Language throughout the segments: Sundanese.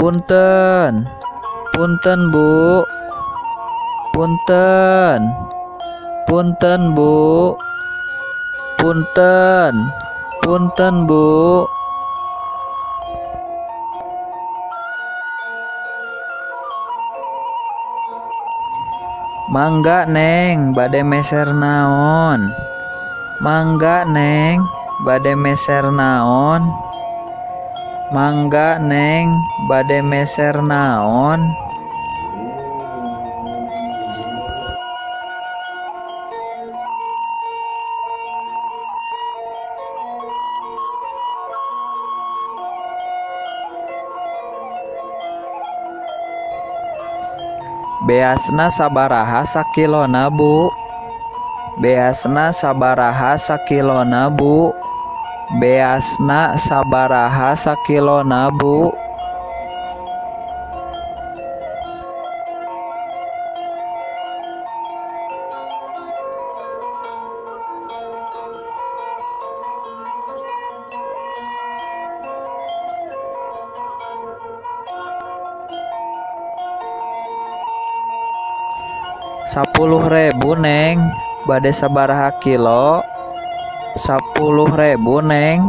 Punten. Punten Bu. Punten. Punten Bu. Punten. Punten Bu. Mangga Neng, bade meser naon? Mangga Neng, bade meser naon? Mangga Neng, bade meser naon? Beasna sabaraha sakilona Bu? Beasna sabaraha sakilona Bu? Beasna sabaraha sakilona Bu? 10.000 Neng, bade sabaraha kilo? 10.000 Neng,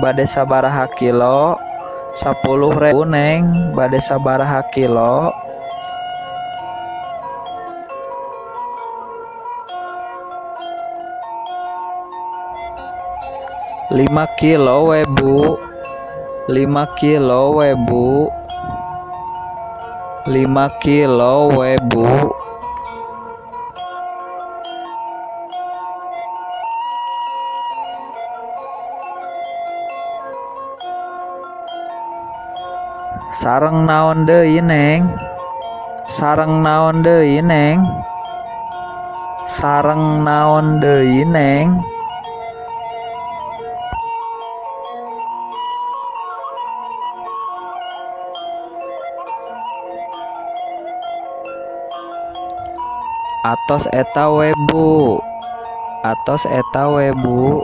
bade sabaraha kilo? 10.000 Neng, bade sabaraha kilo? 5 kilo we Bu. 5 kilo we Bu. 5 kilo we Bu. Sareng naon deui Neng? Sareng naon deui Neng? Sareng naon deui Neng? Atos eta we Bu. Atos eta we Bu.